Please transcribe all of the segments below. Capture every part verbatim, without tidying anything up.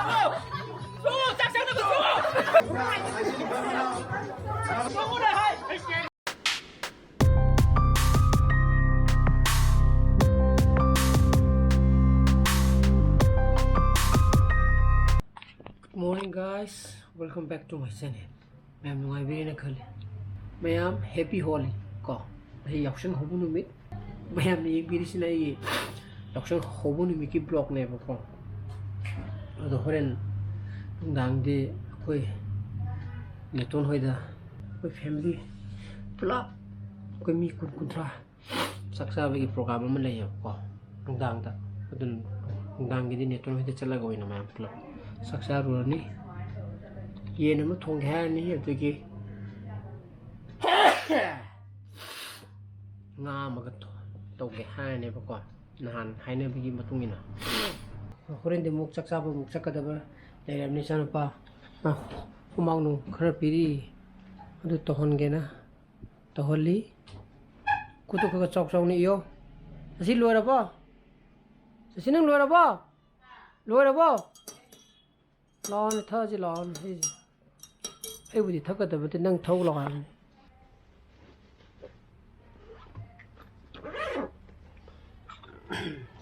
Good morning, guys. Welcome back to my channel. ꯃꯌꯥꯝ ꯅꯨꯡꯉꯥꯏꯕꯤꯔꯦꯅ ꯈꯜꯂꯤ꯫ ꯃꯌꯥꯝ happy Holi ꯀꯣ꯫ ꯉꯁꯤ ꯌꯥꯎꯁꯪ ꯍꯧꯕ ꯅꯨꯃꯤꯠ꯫ ꯃꯌꯥꯝꯅ ꯌꯦꯡꯕꯤꯔꯤꯁꯤꯅ ꯑꯩꯒꯤ ꯌꯥꯎꯁꯪ ꯍꯧꯕ ꯅꯨꯃꯤꯠꯀꯤ vlogꯅꯦꯕꯀꯣ꯫ ꯑꯗꯣ ꯍꯣꯔꯦꯟ ꯅꯨꯡꯗꯥꯡꯗꯤ ꯑꯩꯈꯣꯏ ꯅꯦꯇꯣꯟ ꯍꯣꯏꯗ ꯑꯩꯈꯣꯏ family ꯄꯨꯂꯞ ꯑꯩꯈꯣꯏ ꯃꯤ ꯀꯨꯟ ꯀꯨꯟꯊ꯭ꯔꯥ ꯆꯥꯛ ꯆꯥꯕꯒꯤ program ꯑꯃ ꯂꯩꯌꯦꯕꯀꯣ ꯅꯨꯡꯗꯥꯡꯗ꯫ ꯑꯗꯨꯅ ꯅꯨꯡꯗꯥꯡꯒꯤꯗꯤ ꯅꯦꯇꯣꯟ ꯍꯣꯏꯗ ꯆꯠꯂꯒ ꯑꯣꯏꯅ ꯃꯌꯥꯝ ꯄꯨꯂꯞ ꯆꯥꯛ ꯆꯥꯔꯨꯔꯅꯤ꯫ ꯌꯦꯟ ꯑꯃ ꯊꯣꯡꯒꯦ ꯍꯥꯏꯔꯅꯤ, ꯑꯗꯒꯤ ꯉꯥ ꯑꯃꯒ ꯊꯣ-, ꯇꯧꯒꯦ ꯍꯥꯏꯔꯅꯦꯕꯀꯣ, ꯅꯍꯥꯟ ꯍꯥꯏꯅꯕꯒꯤ ꯃꯇꯨꯡ ꯏꯟꯅ꯫ ꯍꯣꯔꯦꯟꯗꯤ ꯑꯃꯨꯛ ꯆꯥꯛ ꯆꯥꯕ ꯑꯃꯨꯛ ꯆꯠꯀꯗꯕ ꯂꯩꯔꯕꯅꯤ꯫ ꯏꯆꯥꯅꯨꯄꯥ, ꯑ, ꯍꯨꯃꯥꯡ ꯅꯨꯡ ꯈꯔ ꯄꯤꯔꯤ, ꯑꯗꯨ ꯇꯧꯍꯟꯒꯦꯅ ꯇꯧꯍꯜꯂꯤ꯫ ꯈꯨꯠꯇꯨ ꯈꯔ ꯈꯔ ꯆꯥꯎ ꯆꯥꯎꯅ ꯏꯌꯣ꯫ ꯑꯁꯤ ꯂꯣꯏꯔꯕꯣ? ꯑꯁꯤ ꯅꯪ ꯂꯣꯏꯔꯕꯣ? ꯂꯣꯏꯔꯕꯣ? ꯂꯥꯛꯑꯣꯅꯦ, ꯊꯛꯑꯁꯤ ꯂꯥꯛꯑꯣꯅꯦ, ꯑꯩꯁꯦ꯫ ꯑꯩꯕꯨꯗꯤ ꯊꯛꯀꯗꯕꯗꯤ ꯅꯪ ꯊꯛꯎ ꯂꯥꯛꯑꯣ ꯍꯥꯏꯕꯅꯤ꯫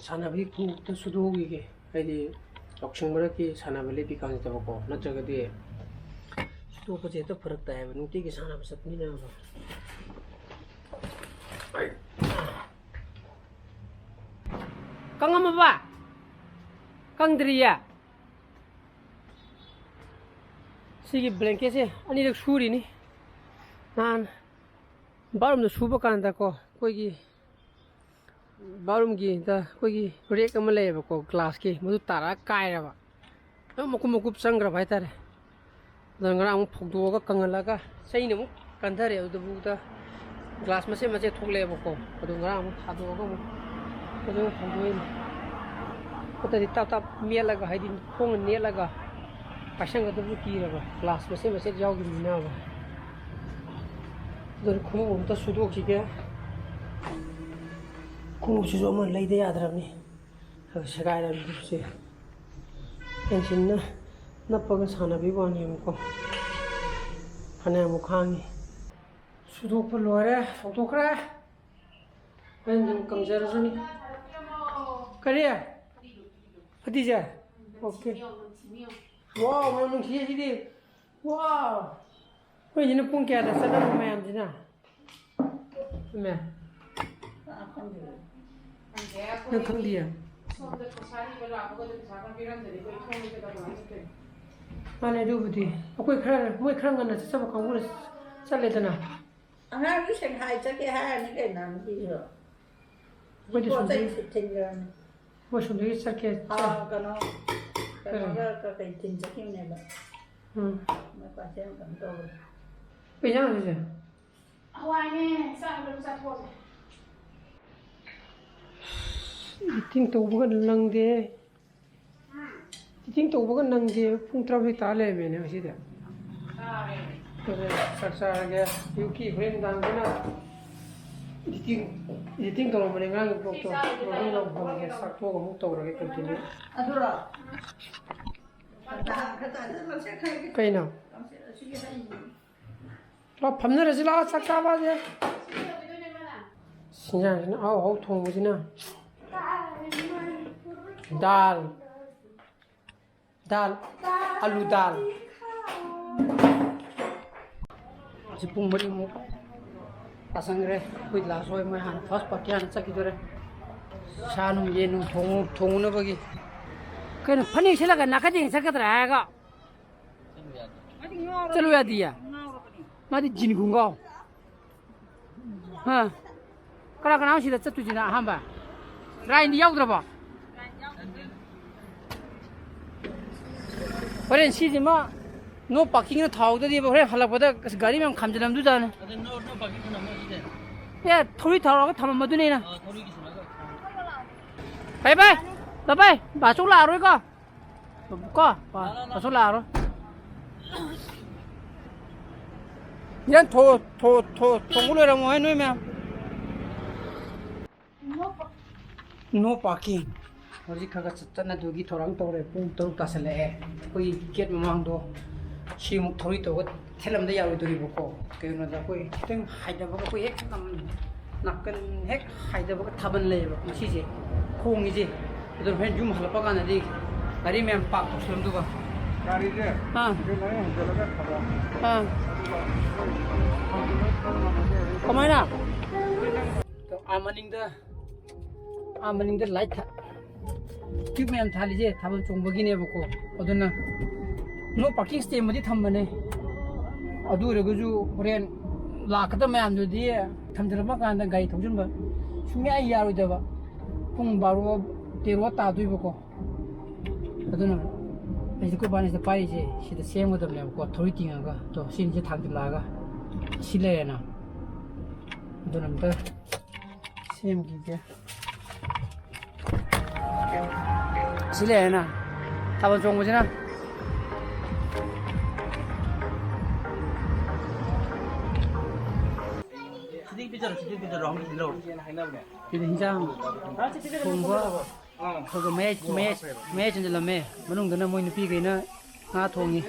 ꯁꯥꯟꯅꯕꯒꯤ ꯈꯣꯡꯎꯞꯇ ꯁꯨꯗꯣꯛꯈꯤꯒꯦ, ꯍꯥꯏꯗꯤ ꯌꯥꯎꯁꯪ ꯃꯔꯛꯀꯤ ꯁꯥꯟꯅꯕ ꯂꯦꯞꯄꯤ ꯀꯥꯟꯁꯤꯗꯕꯀꯣ, ꯅꯠꯇ꯭ꯔꯒꯗꯤ ꯁꯨꯗꯣꯛꯄꯁꯦ ꯍꯦꯛꯇ ꯐꯔꯛ ꯇꯥꯏꯌꯦꯕ, ꯅꯨꯡꯇꯤꯒꯤ ꯁꯥꯟꯅꯕ ꯆꯠꯄꯅꯤꯅꯕ꯫ ꯀꯪꯉꯝꯃꯕ? ꯀꯪꯗ꯭ꯔꯤꯌꯦ꯫ ꯁꯤꯒꯤ blanketꯁꯦ ꯑꯅꯤꯔꯛ ꯁꯨꯔꯤꯅꯤ꯫ ꯅꯍꯥꯟ bathroomꯗ ꯁꯨꯕ ꯀꯥꯟꯗꯀꯣ, ꯑꯩꯈꯣꯏꯒꯤ bathroomꯒꯤꯗ ꯑꯩꯈꯣꯏꯒꯤ rack ꯑꯃ ꯂꯩꯌꯦꯕꯀꯣ, glassꯀꯤ, ꯃꯗꯨ ꯇꯥꯔꯛꯑ ꯀꯥꯏꯔꯕ꯫ ꯑꯗꯨꯝ ꯃꯀꯨꯞ ꯃꯀꯨꯞ ꯆꯪꯈ꯭ꯔꯕ ꯍꯥꯏꯇꯥꯔꯦ꯫ ꯑꯗꯨꯅ ꯉꯔꯥꯡ ꯑꯃꯨꯛ ꯐꯧꯗꯣꯛꯑꯒ ꯀꯪꯍꯜꯂꯒ ꯆꯩꯅ ꯑꯃꯨꯛ ꯀꯟꯊꯔꯦ꯫ ꯑꯗꯨꯐꯥꯎꯗ glass ꯃꯆꯦꯠ ꯃꯆꯦꯠ ꯊꯣꯛꯂꯛꯑꯦꯕꯀꯣ꯫ ꯑꯗꯨ ꯉꯔꯥꯡ ꯑꯃꯨꯛ ꯊꯥꯗꯣꯛꯑꯒ ꯑꯃꯨꯛ ꯐꯖꯅ ꯐꯧꯗꯣꯛꯏꯅꯤ꯫ ꯅꯠꯇ꯭ꯔꯗꯤ ꯇꯞ ꯇꯞ ꯃꯦꯠꯂꯒ, ꯍꯥꯏꯗꯤ ꯈꯣꯡꯅ ꯅꯦꯠꯂꯒ ꯄꯥꯏꯁꯟꯒꯗꯕꯗꯨ ꯀꯤꯔꯕ, glass ꯃꯆꯦꯠ ꯃꯆꯦꯠ ꯌꯥꯎꯈꯤꯕꯅꯤꯅꯕ꯫ ꯑꯗꯨꯅ ꯈꯣꯡꯎꯞ ꯑꯝꯇ ꯁꯨꯗꯣꯛꯈꯤꯒꯦ꯫ ꯈꯣꯡꯎꯞꯁꯤꯁꯨ ꯑꯃ ꯂꯩꯗ ꯌꯥꯗ꯭ꯔꯕꯅꯤ꯫ ꯁꯦꯒꯥꯏꯔꯕꯅꯤ ꯈꯣꯡꯎꯞꯁꯦ꯫ ꯄꯦꯟꯁꯤꯜꯅ ꯅꯞꯄꯒ ꯁꯥꯟꯅꯕꯒꯤ ꯋꯥꯅꯦꯕꯀꯣ꯫ ꯐꯅꯌꯥꯝꯕꯨ ꯈꯥꯡꯉꯤ꯫ ꯁꯨꯗꯣꯛꯄ ꯂꯣꯏꯔꯦ, ꯁꯧꯗꯣꯛꯈ꯭ꯔꯦ꯫ ꯍꯣꯔꯦꯟ ꯑꯗꯨꯝ ꯀꯪꯖꯔꯁꯅꯤ꯫ ꯀꯔꯤ? ꯐꯗꯤꯁꯦ? ꯑꯣꯀꯦ꯫ ꯋꯥꯎ, ꯃꯅꯝ ꯅꯨꯡꯁꯤꯌꯦ ꯁꯤꯗꯤ꯫ ꯋꯥꯎ꯫ ꯑꯩꯈꯣꯏꯁꯤꯅ ꯄꯨꯡ ꯀꯌꯥꯗ ꯆꯠꯂꯝꯕ ꯃꯌꯥꯝꯁꯤꯅ? ꯏꯃꯥ꯫ ꯅꯪ ꯈꯪꯗꯤꯌꯦ? ꯃꯥꯅꯦ, ꯑꯗꯨꯕꯨꯗꯤ꯫ ꯑꯩꯈꯣꯏ ꯈꯔ, ꯃꯣꯏ ꯈꯔ ꯉꯟꯅ ꯆꯠꯆꯕ ꯀꯥꯡꯕꯨꯅ ꯆꯠꯂꯦꯗꯅ꯫ ꯑꯉꯥꯡꯗꯨ ꯁꯦꯡꯍꯥꯏ ꯆꯠꯀꯦ ꯍꯥꯏꯔꯅꯤ ꯀꯩꯅꯣ, ꯅꯨꯄꯤꯁꯨ꯫ ꯃꯣꯏꯗꯤ ꯄꯣꯠ ꯆꯩ ꯁꯣꯝꯗꯒꯤ ꯊꯤꯟꯈ꯭ꯔꯕꯅꯤ꯫ ꯃꯣꯏ ꯁꯣꯝꯗꯒꯤ ꯆꯠꯀꯦ, ꯑꯥ, ꯆꯠ-, ꯀꯩꯅꯣ, ꯀꯩꯅꯣ? ꯀꯩꯅꯣꯒ ꯀꯩꯀꯩ ꯊꯤꯟ ꯆꯠꯈꯤꯕꯅꯦꯕ꯫ ꯎꯝ꯫ ꯃꯣꯏ ꯄꯥꯔꯁꯦꯜ ꯀꯩꯅꯣ ꯇꯧꯕꯗꯣ꯫ ꯀꯩ ꯏꯟꯖꯥꯡꯅꯣ ꯁꯤꯁꯦ? ꯍꯋꯥꯏꯅꯦ, ꯆꯥꯅꯕ ꯑꯗꯨꯝ ꯆꯥꯊꯣꯛꯑꯁꯦ꯫ Editing ꯇꯧꯕꯒ ꯅꯪꯗꯦ꯫ Editing ꯇꯧꯕꯒ ꯅꯪꯗꯦ꯫ ꯄꯨꯡ ꯇꯔꯥꯃꯥꯊꯣꯏ ꯇꯥ ꯂꯩꯔꯝꯃꯦꯅꯦ ꯉꯁꯤꯗꯤ꯫ ꯑꯗꯨꯅ ꯆꯥꯛ ꯆꯥꯔꯒꯦ꯫ ꯑꯌꯨꯛꯀꯤ ꯍꯣꯔꯦꯟ ꯅꯨꯡꯗꯥꯡꯗꯅ editing, editing ꯇꯧꯔꯝꯕꯅꯦ ꯑꯉꯥꯡꯒꯤ vlogꯇꯣ꯫ ꯆꯥꯛ ꯇꯣꯛꯑꯒ ꯑꯃꯨꯛ ꯇꯧꯔꯒꯦ continue꯫ ꯑꯗꯨꯔꯣ? ꯀꯩꯅꯣ? ꯂꯥꯎ, ꯐꯝꯅꯔꯁꯤ ꯂꯥꯎ, ꯆꯥꯛ ꯆꯥꯕꯁꯦ꯫ ꯏꯟꯖꯥꯡꯁꯤꯅ ꯑꯍꯥꯎ ꯑꯍꯥꯎ ꯊꯣꯡꯕꯁꯤꯅ꯫ ꯗꯥꯜ꯫ ꯗꯥꯜ꯫ ꯑꯂꯨ ꯗꯥꯜ꯫ ꯍꯧꯖꯤꯛ ꯄꯨꯡ ꯃꯔꯤꯃꯨꯛ ꯇꯥꯁꯟꯈ꯭ꯔꯦ꯫ ꯑꯩꯈꯣꯏ ꯂꯥꯁ ꯍꯣꯏ ꯃꯣꯏ ꯍꯥꯟꯅ first party ꯍꯥꯟꯅ ꯆꯠꯈꯤꯗꯣꯔꯦ꯫ ꯁꯥ ꯅꯨꯡ ꯌꯦꯟ ꯅꯨꯡ ꯊꯣꯡꯉꯨ-, ꯊꯣꯡꯉꯨꯅꯕꯒꯤ꯫ ꯀꯩꯅꯣ ꯐꯅꯦꯛ ꯁꯦꯠꯂꯒ ꯅꯥꯀꯟ ꯌꯦꯡ ꯆꯠꯀꯗ꯭ꯔꯥ ꯍꯥꯏꯔꯒ? ꯆꯠꯂꯨ ꯌꯥꯗꯤꯌꯦ꯫ ꯃꯥꯗꯤ ꯖꯤꯟ ꯈꯣꯡꯒ꯭ꯔꯥꯎ꯫ ꯍꯥ? ꯀꯅꯥ ꯀꯅꯥꯅꯣ ꯁꯤꯗ ꯆꯠꯇꯣꯏꯁꯤꯅ ꯑꯍꯥꯟꯕ? ꯔꯥꯏꯟꯗꯤ ꯌꯥꯎꯗ꯭ꯔꯕꯣ? ꯍꯣꯔꯦꯟ ꯁꯤꯁꯤꯃ no parkingꯅ ꯊꯥꯍꯧꯗ꯭ꯔꯗꯤꯕ ꯍꯣꯔꯦꯟ ꯍꯜꯂꯛꯄꯗ ꯑꯁ ꯒꯥꯔꯤ ꯃꯌꯥꯝ ꯈꯥꯝꯖꯤꯜꯂꯝꯗꯣꯏꯖꯥꯠꯅꯤ꯫ ꯑꯗꯨ no, no parking ꯊꯝꯃꯝꯃꯣ ꯁꯤꯗ꯫ ꯑꯦ, ꯊꯧꯔꯤ ꯊꯥꯔꯛꯑꯒ ꯊꯝꯃꯝꯃꯗꯣꯏꯅꯦ ꯑꯩꯅ꯫ ꯑꯥ, ꯊꯧꯔꯤ ꯀꯤꯁꯤꯜꯂꯒ꯫ ꯕꯥꯏ ꯕꯥꯏ꯫ ꯕꯥꯏ ꯕꯥꯏ꯫ ꯕꯥꯆꯧ ꯂꯥꯛꯑꯔꯣꯏꯀꯣ? ꯀꯣ? ꯕꯥ-, ꯕꯥꯆꯧ ꯂꯥꯛꯑꯔꯣꯏ꯫ ꯌꯦꯟ ꯊꯣ-, ꯊꯣ-, ꯊꯣ-, ꯊꯣꯡꯕ ꯂꯣꯏꯔꯝꯃꯣꯍꯦ ꯅꯣꯏ ꯃꯌꯥꯝ꯫ No parking꯫ ꯍꯧꯖꯤꯛ ꯈꯔ ꯈꯔ ꯆꯠꯅꯗꯨꯒꯤ ꯊꯧꯔꯥꯡ ꯇꯧꯔꯦ꯫ ꯄꯨꯡ ꯇꯔꯨꯛ ꯇꯥꯁꯜꯂꯛꯑꯦ꯫ ꯑꯩꯈꯣꯏ ꯒꯦꯠ ꯃꯃꯥꯡꯗꯣ ꯁꯤꯃꯨꯛ ꯊꯧꯔꯤ ꯇꯧꯔꯒ ꯊꯦꯠꯂꯝꯗ ꯌꯥꯔꯣꯏꯗꯣꯔꯤꯕꯀꯣ꯫ ꯀꯩꯒꯤꯅꯣꯗ ꯑꯩꯈꯣꯏ ꯈꯤꯇꯪ ꯍꯥꯏꯊꯕꯒ ꯑꯩꯈꯣꯏ ꯍꯦꯛ ꯅꯥꯀꯟ ꯍꯦꯛ ꯍꯥꯏꯊꯕꯒ ꯊꯥꯕꯜ ꯂꯩꯌꯦꯕ ꯉꯁꯤꯁꯦ ꯈꯣꯡꯉꯤꯁꯦ꯫ ꯑꯗꯨ ꯍꯣꯔꯦꯟ ꯌꯨꯝ ꯍꯜꯂꯛꯄ ꯀꯥꯟꯗꯗꯤ ꯒꯥꯔꯤ ꯃꯌꯥꯝ ꯄꯥꯛ ꯇꯧꯁꯜꯂꯝꯗꯨꯕ꯫ ꯒꯥꯔꯤꯁꯦ ꯑꯥ꯫ ꯁꯤꯗ ꯂꯣꯏ ꯍꯣꯟꯖꯤꯜꯂꯒ ꯊꯝꯃꯣ꯫ ꯑꯥ꯫ ꯑꯗꯨꯒ ꯀꯃꯥꯏꯅ? ꯑꯥ ꯃꯅꯤꯡꯗ ꯑꯥ ꯃꯅꯤꯡꯗ ꯂꯥꯏꯠ ꯊꯥ-, ꯇ꯭ꯌꯨꯕ ꯃꯌꯥꯝ ꯊꯥꯜꯂꯤꯁꯦ ꯊꯥꯕꯜ ꯆꯣꯡꯕꯒꯤꯅꯦꯕꯀꯣ꯫ ꯑꯗꯨꯅ ꯅꯣ ꯄꯥꯔꯀꯤꯡ ꯁ꯭ꯇꯦꯝꯕꯨꯗꯤ ꯊꯝꯕꯅꯦ꯫ ꯑꯗꯨ ꯑꯣꯏꯔꯒꯁꯨ ꯍꯣꯔꯦꯟ ꯂꯥꯛꯀꯗꯕ ꯃꯌꯥꯝꯗꯨꯗꯤ ꯊꯝꯖꯤꯜꯂꯝꯃ ꯀꯥꯟꯗ ꯒꯥꯔꯤ ꯊꯧꯖꯤꯟꯕ ꯁꯨꯡꯌꯥ ꯌꯥꯔꯣꯏꯗꯕ꯫ ꯄꯨꯡ ꯕꯥꯔꯣ ꯇꯦꯔꯣ ꯇꯥꯗꯣꯏꯕꯀꯣ꯫ ꯑꯗꯨꯅ ꯑꯩꯁꯦ ꯑꯩꯈꯣꯏ ꯕꯥꯅ ꯁꯤꯗ ꯄꯥꯏꯔꯤꯁꯦ ꯁꯤꯗ ꯁꯦꯝꯒꯗꯕꯅꯦꯕꯀꯣ꯫ ꯊꯧꯔꯤ ꯇꯤꯡꯉꯒ ꯇꯣ ꯁꯤꯁꯦ ꯊꯥꯡꯖꯤꯜꯂꯛꯑꯒ ꯁꯤ ꯂꯩꯔꯦꯅ꯫ ꯑꯗꯨꯅ ꯑꯝꯇ ꯁꯦꯝꯈꯤꯒꯦ꯫ ꯁꯤ ꯂꯩꯔꯦꯅ ꯊꯥꯕꯜ ꯆꯣꯡꯕꯁꯤꯅ꯫ ꯁꯤꯗꯤ ꯄꯤꯖꯔꯣ, ꯁꯤꯗꯤ ꯄꯤꯖꯔꯣ, ꯍꯪ ꯄꯤꯖꯔꯣ꯫ ꯁꯤꯗ ꯍꯤꯟꯖꯥꯡ ꯊꯣꯡꯕ ꯈꯔ ꯈꯔ ꯃꯌꯥꯏ, ꯃꯌꯥꯏ, ꯃꯌꯥꯏ ꯆꯟꯁꯤꯜꯂꯝꯃꯦ꯫ ꯃꯅꯨꯡꯗꯅ ꯃꯣꯏ ꯅꯨꯄꯤꯈꯩꯅ ꯉꯥ ꯊꯣꯡꯉꯤ꯫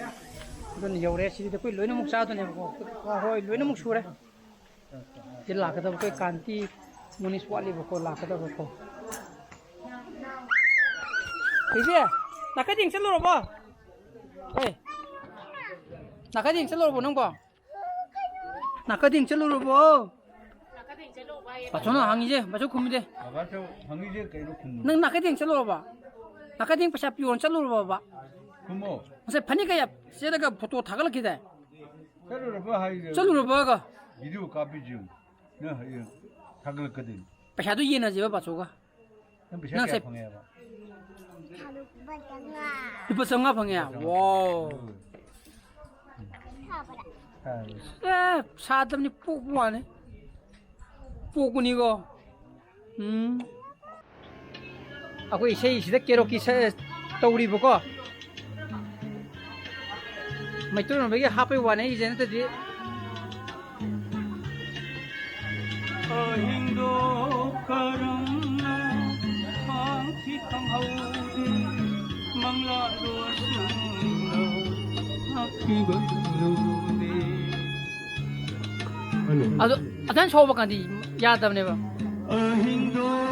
ꯑꯗꯨꯅ ꯌꯧꯔꯦ꯫ ꯁꯤꯗꯤ ꯑꯩꯈꯣꯏ ꯂꯣꯏꯅꯃꯛ ꯆꯥꯗꯣꯏꯅꯦꯕꯀꯣ꯫ ꯍꯣꯏ, ꯂꯣꯏꯅꯃꯛ ꯁꯨꯔꯦ꯫ ꯁꯤ ꯂꯥꯛꯀꯗꯕ ꯑꯩꯈꯣꯏ ꯀꯥꯟꯇꯤ ꯃꯨꯅꯤꯁ ꯋꯥꯠꯂꯤꯕꯀꯣ, ꯂꯥꯛꯀꯗꯕꯀꯣ꯫ ꯏꯕꯤ, ꯅꯥꯀꯩꯗꯦꯡ ꯆꯠꯂꯨꯔꯕꯣ? ꯑꯦ, ꯅꯥꯀꯩꯗꯦꯡ ꯆꯠꯂꯨꯔꯕꯣ ꯅꯪꯕꯣ? ꯅꯥꯀꯩꯗꯦꯡ ꯆꯠꯂꯨꯔꯕꯣ? ꯄꯥꯊꯣꯛꯅ ꯍꯪꯉꯤꯁꯦ, ꯃꯁꯨ ꯈꯨꯝꯗꯦ꯫ ꯕꯕꯥꯁꯨ ꯍꯪꯉꯤꯁꯦ ꯀꯩꯅꯣ ꯈꯨꯝꯃꯨ꯫ ꯅꯪ ꯅꯥꯀꯩꯗꯦꯡ ꯆꯠꯂꯨꯔꯕ? ꯅꯥꯀꯩꯗꯦꯡ ꯄꯩꯁꯥ ꯄꯤꯌꯣꯅ ꯆꯠꯂꯨꯔꯕꯕ? ꯈꯨꯝꯃꯣ꯫ ꯉꯁꯥꯏ ꯐꯅꯦꯛ ꯀꯌꯥ ꯁꯦꯠꯂꯒ ꯐꯣꯇꯣ ꯊꯥꯒꯠꯂꯛꯈꯤꯗꯥꯏ? ꯆꯠꯂꯨꯔꯕ ꯍꯥꯏꯔꯤꯁꯦ꯫ ꯆꯠꯂꯨꯔꯕꯒ? ꯚꯤꯗꯤꯑꯣ ꯀꯥꯞꯄꯤꯁꯤ ꯌꯦꯡꯉꯨ꯫ ꯅꯪ ꯍꯌꯦꯡ ꯊꯥꯒꯠꯂꯛꯀꯗꯣꯏꯅꯤ꯫ ꯄꯩꯁꯥꯗꯨ ꯌꯦꯟꯅꯁꯦꯕ ꯕꯥꯆꯧꯒ꯫ ꯅꯪ ꯄꯩꯁꯥ ꯅꯪ ꯀꯌꯥ ꯁꯦ-, ꯐꯪꯉꯦꯕ? ꯂꯨꯄꯥ ꯆꯥꯝꯃꯉꯥ ꯐꯪꯉꯦ? ꯂꯨꯄꯥ ꯆꯥꯝꯃꯉꯥ ꯋꯥꯎ꯫ ꯐꯪꯉꯦ꯫ ꯐꯔꯦ꯫ ꯑꯦ, ꯁꯥꯗꯕꯅꯤ, ꯄꯣꯛꯄ ꯋꯥꯅꯤ꯫ ꯄꯣꯛꯄꯅꯤꯀꯣ꯫ ꯎꯝ꯫ ꯑꯩꯈꯣꯏ ꯏꯁꯩꯁꯤꯗ karaoke ꯁ-, ꯇꯧꯔꯤꯕꯀꯣ꯫ ꯃꯩꯇꯩ ꯃꯌꯦꯛ ꯍꯥꯞꯄꯩ ꯋꯥꯅꯦ ꯑꯩꯁꯦ ꯅꯠꯇꯗꯤ꯫ ꯑꯍꯤꯡꯗꯣ ꯀꯔꯝꯅ ꯄꯥꯡꯈꯤ ꯈꯪꯍꯧꯗꯦ꯫ ꯑꯗꯣ ꯑꯗꯨꯃꯥꯏꯅ ꯁꯣꯛꯕ ꯀꯥꯟꯗꯤ ꯌꯥꯗꯕꯅꯦꯕ꯫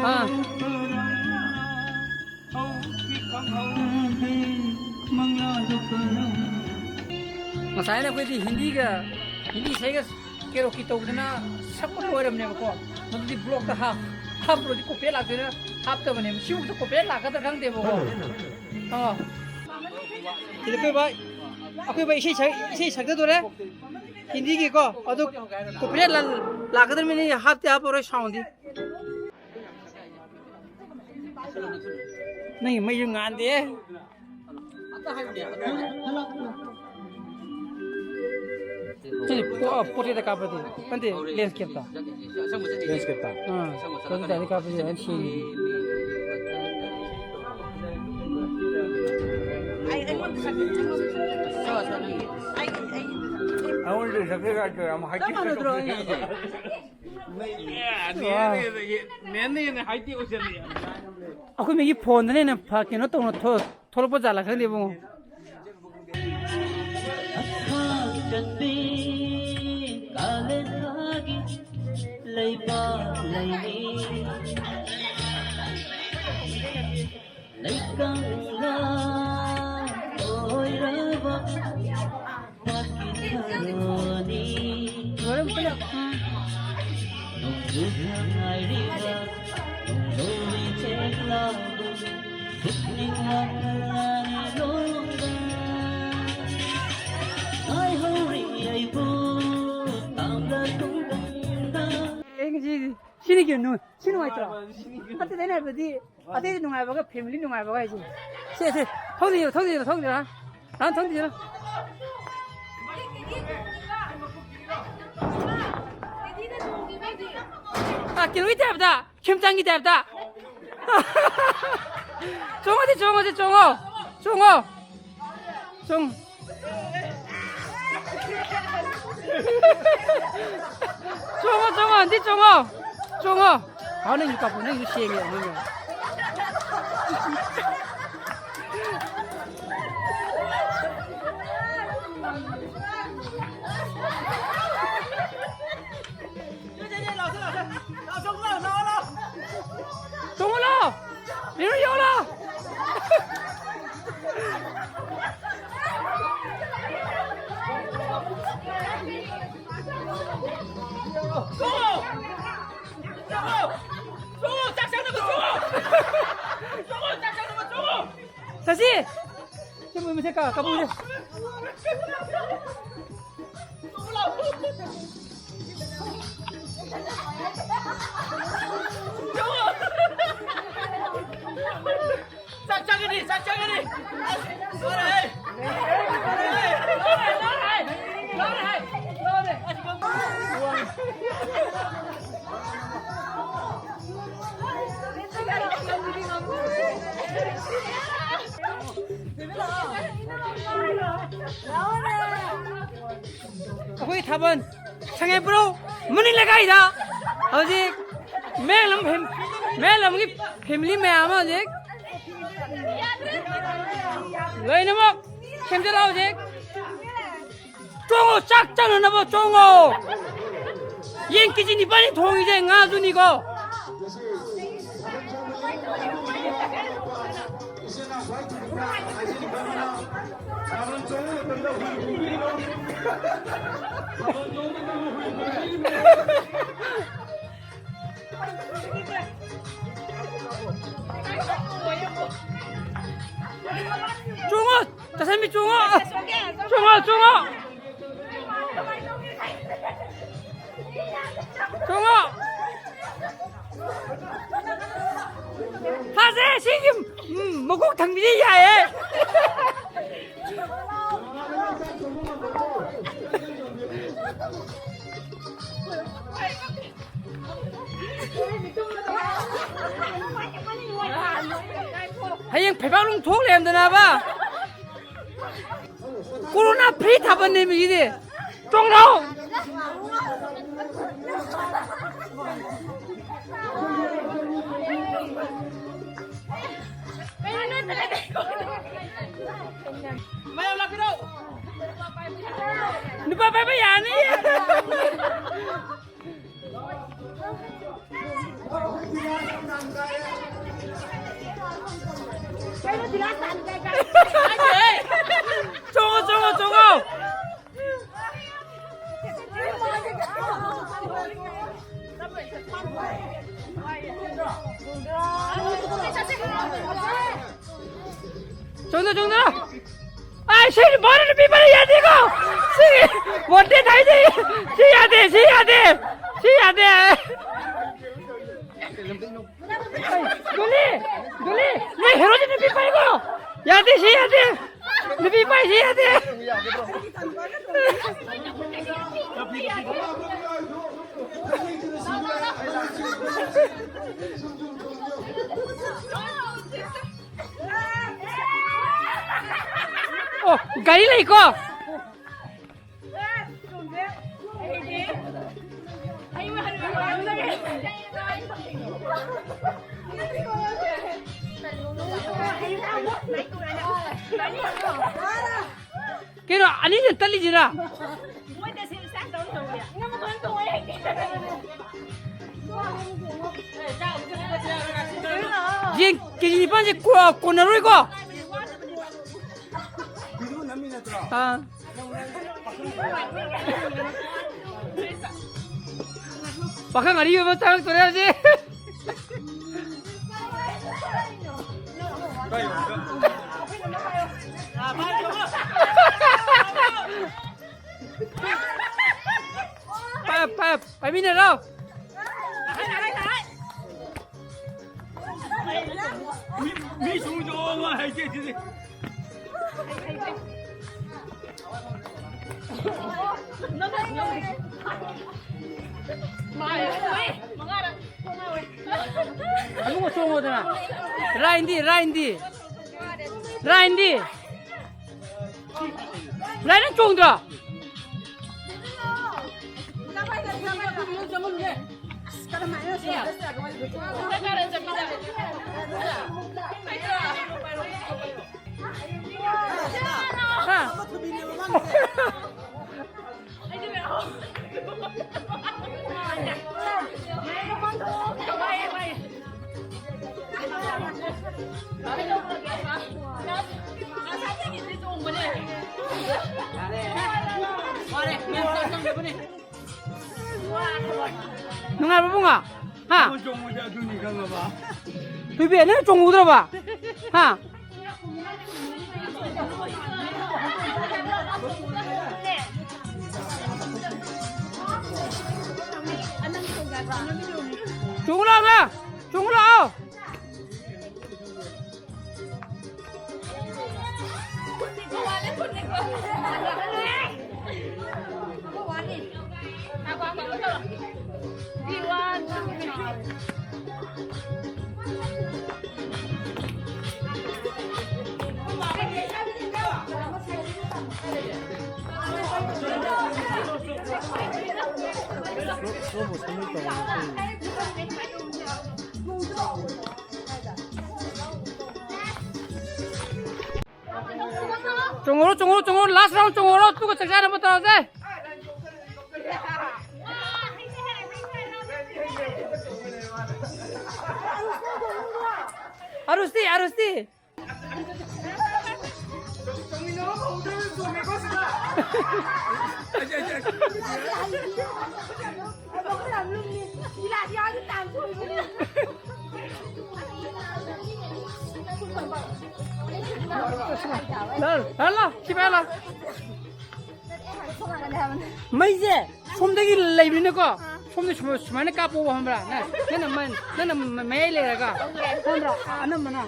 ꯑꯥ꯫ ꯉꯁꯥꯏꯅ ꯑꯩꯈꯣꯏꯗꯤ ꯍꯤꯟꯗꯤꯒ, ꯍꯤꯟꯗꯤ ꯏꯁꯩꯒ ꯀꯦꯔꯣꯀꯤ ꯇꯧꯗꯅ ꯁꯛꯄ ꯂꯣꯏꯔꯕꯅꯦꯕꯀꯣ꯫ ꯃꯗꯨꯗꯤ ꯕ꯭ꯂꯣꯛꯇ ꯍꯥꯞ-, ꯍꯥꯞꯄ꯭ꯔꯗꯤ ꯀꯣꯄꯦ ꯂꯥꯛꯇꯣꯏꯅ ꯍꯥꯞꯇꯕꯅꯦꯕ꯫ ꯁꯤꯕꯨꯛꯇ ꯀꯣꯄꯦ ꯂꯥꯛꯀꯗ꯭ꯔꯥ ꯈꯪꯗꯦꯕꯀꯣ꯫ ꯑꯥ꯫ ꯁꯤꯗ ꯑꯩꯈꯣꯏ ꯚꯥꯏ, ꯑꯩꯈꯣꯏ ꯚꯥꯏ ꯏꯁꯩ ꯁꯛ-, ꯏꯁꯩ ꯁꯛꯆꯗꯣꯔꯦ꯫ ꯍꯤꯟꯗꯤꯒꯤꯀꯣ꯫ ꯑꯗꯨ ꯀꯣꯄꯦ ꯂꯥ-, ꯂꯥꯛꯀꯗ꯭ꯔꯃꯤꯅꯤ ꯍꯥꯞꯇꯤ ꯍꯥꯞꯄꯔꯣꯏ ꯁꯥꯎꯟꯗꯤ꯫ ꯅꯪꯒꯤ ꯃꯩꯁꯨ ꯉꯥꯟꯗꯦ꯫ ꯁꯤ ꯄꯣ-, ꯄꯣꯔꯇ꯭ꯔꯦꯠꯇ ꯀꯥꯞꯄꯗꯤ ꯅꯠꯇꯦ, ꯂꯦꯟꯁꯀꯦꯞꯇ꯫ ꯂꯦꯟꯁꯀꯦꯞꯇ꯫ ꯑꯥ, ꯑꯗꯨ ꯇꯥꯔꯗꯤ ꯀꯥꯞꯄꯗꯤ ꯌꯥꯝ ꯁꯦꯡꯉꯤ꯫ ꯑꯩꯉꯣꯟꯗ ꯁꯛꯀꯦ ꯀꯥꯏ ꯇꯧꯔꯦ, ꯌꯥꯝ ꯍꯥꯏ ꯆꯞ ꯃꯥꯟꯅꯗ꯭ꯔꯣ? ꯅꯦꯅꯦ, ꯅꯦꯅꯦ, ꯅꯦꯅꯦ ꯍꯥꯏꯗꯤ ꯑꯣꯏꯁꯜꯂꯤ꯫ ꯑꯩꯈꯣꯏ ꯃꯤꯒꯤ ꯐꯣꯟꯗꯅ ꯍꯦꯟꯅ ꯐ-, ꯀꯩꯅꯣ ꯇꯧꯅ ꯊꯣ-, ꯊꯣꯛꯂꯛꯄ ꯖꯥꯠꯂ ꯈꯪꯗꯦ ꯏꯕꯨꯡꯉꯣ꯫ ꯂꯩꯕꯥꯛ ꯂꯩꯅꯤ꯫ ꯂꯩꯀꯪꯂꯥ ꯑꯣꯏꯔꯕ ꯃꯥꯒꯤ ꯊꯔꯣꯅꯤ꯫ ꯂꯣꯏꯔꯦ ꯑꯃꯨꯛꯀ ꯂꯥꯎ꯫ ꯅꯣꯡꯖꯨꯗ ꯉꯥꯏꯔꯤꯕ ꯅꯣꯡꯂꯧ ꯏꯆꯦꯛ ꯂꯥꯡꯕ ꯄꯨꯛꯅꯤꯡ ꯋꯥꯈꯜ ꯑꯅꯤꯔꯣꯝꯗ ꯉꯥꯏꯍꯧꯔꯤ ꯑꯩꯕꯨ ꯇꯥꯡꯂ ꯇꯨꯡꯗ꯫ ꯑꯦ, ꯉꯁꯤ ꯁꯤꯅꯤ ꯀꯩꯅꯣ, ꯁꯤ ꯅꯨꯡꯉꯥꯏꯇ꯭ꯔꯣ? ꯅꯠꯇꯦ, ꯑꯩꯅ ꯍꯥꯏꯕꯗꯤ ꯑꯇꯩꯗꯤ ꯅꯨꯡꯉꯥꯏꯕꯒ ꯐꯦꯃꯤꯂꯤ ꯅꯨꯡꯉꯥꯏꯕꯒ ꯍꯥꯏꯁꯦ꯫ ꯁꯦ, ꯁꯦ, ꯊꯧꯗꯤꯔꯣ, ꯊꯧꯗꯤꯔꯣ, ꯊꯧꯗꯤꯔꯣ꯫ ꯅꯍꯥꯟ ꯊꯧꯗꯤꯔꯣ꯫ ꯑ, ꯀꯩꯅꯣꯒꯤ ꯇꯥꯏꯞꯇ, ꯈꯦꯝꯆꯥꯡꯒꯤ ꯇꯥꯏꯞꯇ꯫ ꯆꯣꯡꯉꯣ, ꯁꯤ ꯆꯣꯡꯉꯣ, ꯁꯤ ꯆꯣꯡꯉꯣ꯫ ꯆꯣꯡꯉꯣ꯫ ꯆꯣꯡ-, ꯆꯣꯡꯉꯣ, ꯆꯣꯡꯉꯣ, ꯑꯟꯇꯤ, ꯆꯣꯡꯉꯣ꯫ ꯆꯣꯡꯉꯣ꯫ ꯍꯥꯎ, ꯅꯪꯁꯨ ꯀꯥꯞꯄꯨ, ꯅꯪꯁꯨ ꯁꯦꯡꯉꯦ, ꯅꯪꯁꯨ꯫ ꯁꯤ! ꯁꯤ ꯃꯣꯏ ꯃꯁꯦ ꯀꯥ-, ꯀꯥꯕꯨꯁꯦ꯫ ꯆꯥꯛ ꯆꯥꯒꯅꯤ, ꯆꯥꯛ ꯆꯥꯒꯅꯤ꯫ ꯑꯁ, ꯂꯣꯏꯔꯦꯍꯦ꯫ ꯂꯣꯏꯔꯦꯍꯦ꯫ ꯂꯣꯏꯔꯦꯍꯦ꯫ ꯂꯣꯏꯔꯦꯍꯦ꯫ ꯑꯁ, ꯑꯩꯈꯣꯏ ꯊꯥꯕꯜ ꯁꯉꯥꯏꯄ꯭ꯔꯧ ꯃꯅꯤꯡ ꯂꯩꯀꯥꯏꯗ ꯍꯧꯖꯤꯛ ꯃꯌꯥꯡꯂꯝ ꯐꯦꯝ-, ꯃꯌꯥꯡꯂꯝꯒꯤ family ꯃꯌꯥꯝ ꯑꯃ ꯍꯧꯖꯤꯛ ꯂꯣꯏꯅꯃꯛ ꯁꯦꯝꯖꯤꯜꯂꯣ ꯍꯧꯖꯤꯛ꯫ ꯆꯣꯡꯉꯣ, ꯆꯥꯛ ꯆꯪꯅꯅꯕ ꯆꯣꯡꯉꯣ꯫ ꯌꯦꯟ ꯀꯦꯖꯤ ꯅꯤꯄꯥꯜꯅꯤ ꯊꯣꯡꯉꯤꯁꯦ, ꯉꯥꯁꯨꯅꯤꯀꯣ꯫ ꯆꯣꯡꯉꯣ, ꯆꯥꯁꯟꯕꯤ ꯆꯣꯡꯉꯣ꯫ ꯆꯣꯡꯉꯣ, ꯆꯣꯡꯉꯣ꯫ ꯆꯣꯡꯉꯣ꯫ ꯐꯖꯩ ꯁꯤꯒꯤ, ꯎꯝ, ꯃꯀꯣꯛ ꯊꯪꯕꯤꯗꯤ ꯌꯥꯏꯌꯦ꯫ ꯍꯌꯦꯡ ꯐꯩꯕꯥꯛ ꯂꯣꯡ ꯊꯣꯛ ꯂꯩꯔꯝꯗꯅꯕ꯫ Corona free ꯊꯥꯕꯜꯅꯦ ꯃꯤꯒꯤꯗꯤ꯫ ꯆꯣꯡꯂꯥꯎ! ꯃꯌꯥꯝ ꯂꯥꯛꯄꯤꯔꯣ! ꯅꯨꯄꯥ ꯄꯥꯏꯕ ꯌꯥꯅꯤ! ꯆꯣꯡꯉꯣ, ꯆꯣꯡꯉꯣ, ꯆꯣꯡꯉꯣ! ꯁꯤ ꯅꯨꯄꯥꯅ ꯅꯨꯄꯤ ꯄꯥꯏꯕ ꯌꯥꯗꯦꯀꯣ꯫ ꯁꯤ ꯋꯥꯟꯇꯦꯗ ꯍꯥꯏꯁꯦ꯫ ꯁꯤ ꯌꯥꯗꯦ, ꯁꯤ ꯌꯥꯗꯦ, ꯁꯤ ꯌꯥꯗꯦ꯫ ꯗꯣꯂꯤ, ꯗꯣꯂꯤ, ꯅꯣꯏ ꯍꯦꯔꯣꯁꯤ ꯅꯨꯄꯤ ꯄꯥꯏꯀꯣ꯫ ꯌꯥꯗꯦ, ꯁꯤ ꯌꯥꯗꯦ꯫ ꯅꯨꯄꯤ ꯄꯥꯏ, ꯁꯤ ꯌꯥꯗꯦ꯫ ꯑꯣ, ꯒꯥꯔꯤ ꯂꯩꯀꯣ꯫ ꯀꯩꯅꯣ, ꯑꯅꯤꯁꯦ ꯇꯠꯂꯤꯁꯤꯅ? ꯌꯦꯟ ꯀꯦꯖꯤ ꯅꯤꯄꯥꯟꯁꯦ ꯀꯣ-, ꯀꯣꯟꯅꯔꯣꯏꯀꯣ? ꯑꯥ꯫ ꯄꯥꯈꯪ ꯑꯔꯤꯕ ꯑꯃ ꯆꯪꯉꯛꯇꯣꯔꯦ ꯍꯧꯖꯤꯛ꯫ ꯄꯥꯏ-, ꯄꯥꯏ-, ꯄꯥꯏꯃꯤꯟꯅꯔꯣ꯫ ꯃꯤ, ꯃꯤ ꯁꯨꯡ ꯆꯣꯡꯉꯣ ꯍꯩꯇꯦ ꯁꯤꯗꯤ꯫ ꯑꯗꯨꯒ ꯆꯣꯡꯉꯣꯗꯅ꯫ ꯔꯥꯏꯟꯗꯤ, ꯔꯥꯏꯟꯗꯤ꯫ ꯔꯥꯏꯟꯗꯤ꯫ ꯔꯥꯏꯟ ꯅꯪ ꯆꯣꯡꯗ꯭ꯔꯣ? ꯍꯥ? ꯅꯨꯡꯉꯥꯏꯕ꯭ꯔꯣ ꯏꯕꯨꯡꯉꯣ? ꯍꯥ? ꯊꯣꯏꯕꯤ, ꯅꯪ ꯆꯣꯡꯍꯧꯗ꯭ꯔꯕ? ꯍꯥ? ꯆꯣꯡꯉꯨ ꯂꯥꯛꯑꯣ, ꯆꯣꯡꯉꯨ ꯂꯥꯛꯑꯣ꯫ ꯆꯣꯡꯍꯧꯔꯣ, ꯆꯣꯡꯍꯧꯔꯣ, ꯆꯣꯡꯍꯧꯔꯣ, last round ꯆꯣꯡꯍꯧꯔꯣ, ꯑꯗꯨꯒ ꯆꯥꯛ ꯆꯥꯅꯕ ꯇꯧꯔꯁꯦ꯫ ꯑꯔꯨꯁꯇꯤ, ꯑꯔꯨꯁꯇꯤ꯫ ꯂꯥꯛꯑꯣ, ꯂꯥꯛꯑꯣ, ꯁꯤ ꯄꯥꯏꯔꯣ, ꯂꯥꯛꯑꯣ꯫ ꯃꯩꯁꯦ ꯁꯣꯝꯗꯒꯤ ꯂꯩꯕꯅꯤꯅꯀꯣ, ꯁꯣꯝꯗ ꯁꯨꯃꯥꯏ-, ꯁꯨꯃꯥꯏꯅ ꯀꯥꯞꯄꯣꯕ, ꯈꯪꯕ꯭ꯔꯥ? ꯅꯪ, ꯅꯪꯅ ꯃ-, ꯅꯪꯅ ꯃ-, ꯃꯌꯥꯏ ꯂꯩꯔꯒ, ꯈꯪꯕ꯭ꯔꯥ? ꯑꯅꯝꯕꯅ꯫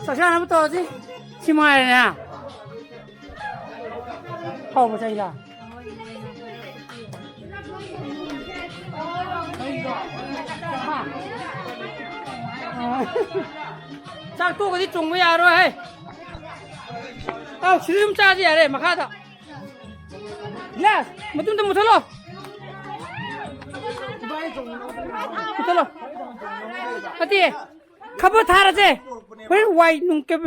ꯆꯥꯛ ꯆꯥꯅꯕ ꯇꯧꯔꯁꯤ꯫ ꯁꯤ ꯃꯉꯥꯏꯔꯦꯅꯦ꯫ ꯍꯥꯎꯕ ꯆꯥꯏꯗ꯫ ꯆꯥꯛ ꯇꯣꯛꯑꯗꯤ ꯆꯣꯡꯕ ꯌꯥꯔꯣꯏ ꯍꯦ꯫ ꯑꯥꯎ, ꯁꯤꯗ ꯑꯗꯨꯝ ꯆꯥꯁꯤ ꯌꯥꯔꯦ, ꯃꯈꯥꯗ꯫ ꯒ꯭ꯂꯥꯁ ꯃꯇꯨꯝꯗ ꯃꯨꯊꯠꯂꯣ꯫ ꯃꯨꯊꯠꯂꯣ꯫ ꯅꯠꯇꯦ, ꯈꯕꯔ ꯊꯥꯔꯁꯦ꯫ ꯍꯣꯔꯦꯟ ꯋꯥꯏ ꯅꯨꯡ ꯀꯩ-,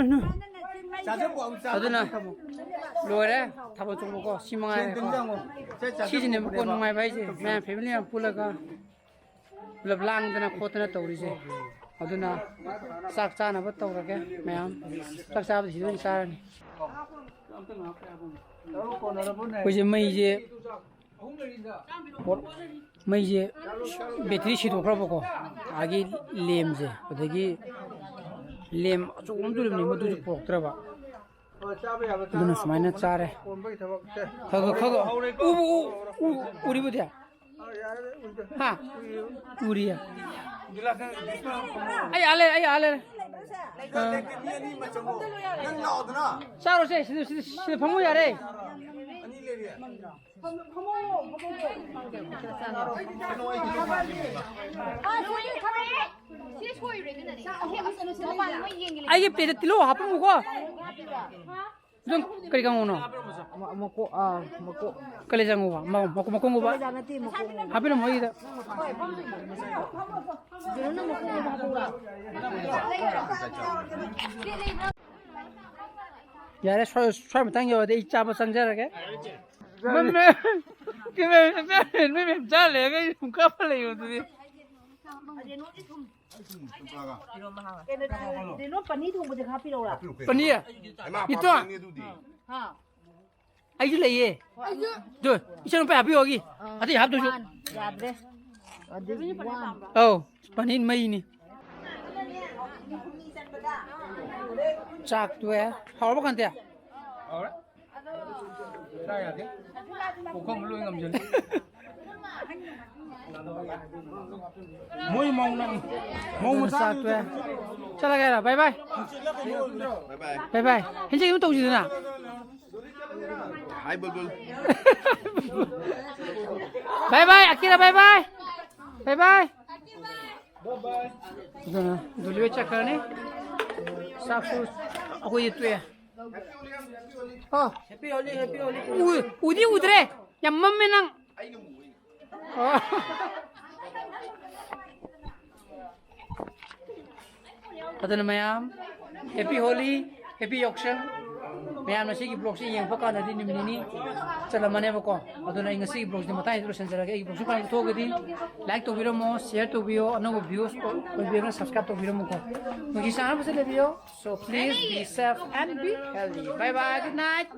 ꯑꯗꯨꯅ ꯂꯣꯏꯔꯦ ꯊꯥꯕꯜ ꯆꯣꯡꯕꯀꯣ꯫ ꯁꯤ ꯃꯉꯥꯏꯔꯦꯀꯣ꯫ ꯁꯤꯁꯤꯅꯦꯕꯀꯣ ꯅꯨꯡꯉꯥꯏꯕ ꯍꯥꯏꯁꯦ, ꯃꯌꯥꯝ ꯐꯦꯃꯤꯂꯤ ꯃꯌꯥꯝ ꯄꯨꯜꯂꯒ ꯄꯨꯂꯞ ꯂꯥꯡꯗꯅ ꯈꯣꯠꯇꯅ ꯇꯧꯔꯤꯁꯦ꯫ ꯑꯗꯨꯅ ꯆꯥꯛ ꯆꯥꯅꯕ ꯇꯧꯔꯒꯦ ꯃꯌꯥꯝ꯫ ꯆꯥꯛ ꯆꯥꯕꯗꯤ ꯁꯤꯗ ꯑꯣꯏꯅ ꯆꯥꯔꯅꯤ꯫ ꯑꯩꯈꯣꯏꯁꯦ ꯃꯩꯁꯦ, ꯃꯩꯁꯦ ꯕꯦꯇ꯭ꯔꯤ ꯁꯤꯗꯣꯛꯈ꯭ꯔꯕꯀꯣ꯫ ꯑꯗꯒꯤ ꯂꯦꯝꯁꯦ, ꯑꯗꯒꯤ ꯂꯦꯝ ꯑꯆꯧꯕ ꯑꯃꯁꯨ ꯂꯩꯕꯅꯤ, ꯃꯗꯨꯁꯨ ꯄꯨꯔꯛꯇ꯭ꯔꯕ꯫ ꯑꯗꯨꯅ ꯁꯨꯃꯥꯏꯅ ꯆꯥꯔꯦ꯫ ꯈꯒ, ꯈꯒ꯫ ꯎꯕꯨ ꯎ-, ꯎ-, ꯎꯔꯤꯕꯨꯗꯤ? ꯍꯥ? ꯎꯔꯤꯌꯦ꯫ ꯑꯩ ꯑꯥ ꯂꯩꯔꯦ, ꯑꯩ ꯑꯥ ꯂꯩꯔꯦ꯫ ꯑꯥ꯫ ꯆꯥꯔꯣꯁꯦ, ꯁꯤꯗ, ꯁꯤꯗ, ꯁꯤꯗ ꯐꯝꯃꯣ ꯌꯥꯔꯦ꯫ ꯑꯩꯒꯤ ꯄ꯭ꯂꯦꯠꯇ ꯇꯤꯜꯍꯧ ꯍꯥꯞꯄꯝꯃꯨꯀꯣ꯫ ꯑꯗꯨꯝ ꯀꯔꯤ ꯀꯥꯡꯉꯧꯅꯣ? ꯃ-, ꯃꯀꯣꯛ, ꯑꯥ, ꯃꯀꯣꯛ꯫ ꯀꯂꯦꯖꯥ ꯉꯧꯕ? ꯃ-, ꯃꯀꯣꯛ, ꯃꯀꯣꯛ ꯉꯧꯕ? ꯀꯂꯦꯖꯥ ꯅꯠꯇꯦ, ꯃꯀꯣꯛ ꯉꯧꯕ꯫ ꯍꯥꯞꯄꯤꯔꯝꯃꯣ ꯑꯩꯒꯤꯗ꯫ ꯀꯩꯅꯣꯅ ꯃꯀꯣꯛ ꯉꯧꯕ ꯍꯥꯞꯄꯛꯎꯔꯥ? ꯌꯥꯔꯦ, ꯁ꯭ꯋꯥꯏ, ꯁ꯭ꯋꯥꯏ ꯃꯇꯥꯡ ꯌꯧꯔꯗꯤ ꯑꯩ ꯆꯥꯕ ꯆꯪꯖꯔꯒꯦ꯫ ꯃꯃꯦ, ꯀꯦꯃꯦꯔꯥ ꯆꯪꯖꯔꯦ, ꯅꯣꯏ ꯃꯌꯥꯝ ꯆꯥ ꯂꯩꯔꯒ ꯑꯩ ꯁꯨꯝ ꯀꯥꯞꯄ ꯂꯩꯌꯣ ꯑꯗꯨꯗꯤ꯫ ꯀꯩꯅꯣ, ꯔꯦꯅꯣ ꯄꯅꯤꯔ ꯊꯣꯡꯕꯁꯦ ꯈꯔ ꯍꯥꯞꯄꯤꯔꯛꯎꯔꯥ? ꯄꯅꯤꯔ? ꯍꯩꯃꯥ, ꯏꯇꯣ? ꯄꯥꯝꯃꯤꯅꯦ ꯑꯗꯨꯗꯤ꯫ ꯍꯥ? ꯑꯩꯁꯨ ꯂꯩꯌꯦ꯫ ꯑꯗꯨ, ꯏꯆꯟꯅꯨꯄꯤ ꯍꯥꯞꯄꯤꯌꯣꯒꯤ꯫ ꯑꯇꯩ ꯍꯥꯞꯇ꯭ꯔꯁꯨ꯫ ꯋꯥꯟ, ꯌꯥꯗ꯭ꯔꯦ꯫ ꯑꯗꯨ ꯋꯥꯟ꯫ ꯑꯧ, ꯄꯅꯤꯔ ꯃꯩꯅꯤ꯫ ꯆꯥꯛ ꯇꯣꯛꯑꯦ꯫ ꯍꯥꯎꯔꯕ ꯀꯥꯟꯇꯦ? ꯍꯥꯎꯔꯦ꯫ ꯆꯥ ꯌꯥꯗꯦ꯫ ꯄꯨꯈꯝ ꯂꯣꯏ ꯉꯝꯁꯤꯜꯂꯤ꯫ ꯃꯣꯏ ꯃꯧꯅ, ꯃꯧ ꯃꯆꯥ ꯆꯥꯛ ꯇꯣꯛꯑꯦ꯫ ꯆꯠꯂꯒꯦ ꯍꯥꯏꯔꯣ? ꯕꯥꯏ ꯕꯥꯏ꯫ ꯕꯥꯏ ꯕꯥꯏ꯫ ꯕꯥꯏ ꯕꯥꯏ꯫ ꯍꯦꯟꯖꯦꯛ ꯑꯗꯨꯝ ꯇꯧꯁꯤꯗꯅ꯫ ꯍꯥꯏ ꯕꯨꯜꯕꯨꯜ꯫ ꯕꯥꯏ ꯕꯥꯏ, ꯑꯀꯤꯔꯥ, ꯕꯥꯏ ꯕꯥꯏ꯫ ꯕꯥꯏ ꯕꯥꯏ꯫ ꯑꯗꯨꯅ ꯗꯨꯂꯤꯋꯦ ꯆꯠꯈ꯭ꯔꯅꯤ꯫ ꯆꯥꯛꯁꯨ ꯑꯩꯈꯣꯏꯗꯤ ꯇꯣꯛꯑꯦ꯫ ꯑꯣ꯫ ꯎ-, ꯎꯗꯤ ꯎꯗ꯭ꯔꯦ꯫ ꯌꯥꯝ ꯃꯝꯃꯦ ꯅꯪ꯫ ꯑꯣ꯫ ꯑꯗꯨꯅ ꯃꯌꯥꯝ, Happy Holi, Happy Yaoshang꯫ ꯃꯌꯥꯝꯅ ꯁꯤꯒꯤ vlogꯁꯤ ꯌꯦꯡꯉꯛꯄ ꯀꯥꯟꯗꯗꯤ ꯅꯨꯃꯤꯠ ꯅꯤꯅꯤ ꯆꯠꯂꯝꯃꯅꯦꯕꯀꯣ꯫ ꯑꯗꯨꯅ ꯑꯩ ꯉꯁꯤꯒꯤ vlogꯁꯤ ꯃꯇꯥꯡꯁꯤꯗ ꯂꯣꯏꯁꯤꯟꯖꯔꯒꯦ꯫ ꯑꯩꯒꯤ vlogꯁꯤ ꯐꯖꯅ ꯊꯣꯛꯑꯒꯗꯤ like ꯇꯧꯕꯤꯔꯝꯃꯣ, share ꯇꯧꯕꯤꯌꯣ, ꯑꯅꯧꯕ views ꯑꯣꯏꯕꯤꯔꯒꯅ subscribe ꯇꯧꯕꯤꯔꯝꯃꯨꯀꯣ꯫ ꯅꯨꯡꯁꯤ ꯆꯥꯟꯅꯕꯁꯦ ꯂꯩꯕꯤꯌꯣ꯫ So please be safe and be healthy. Bye bye, good night.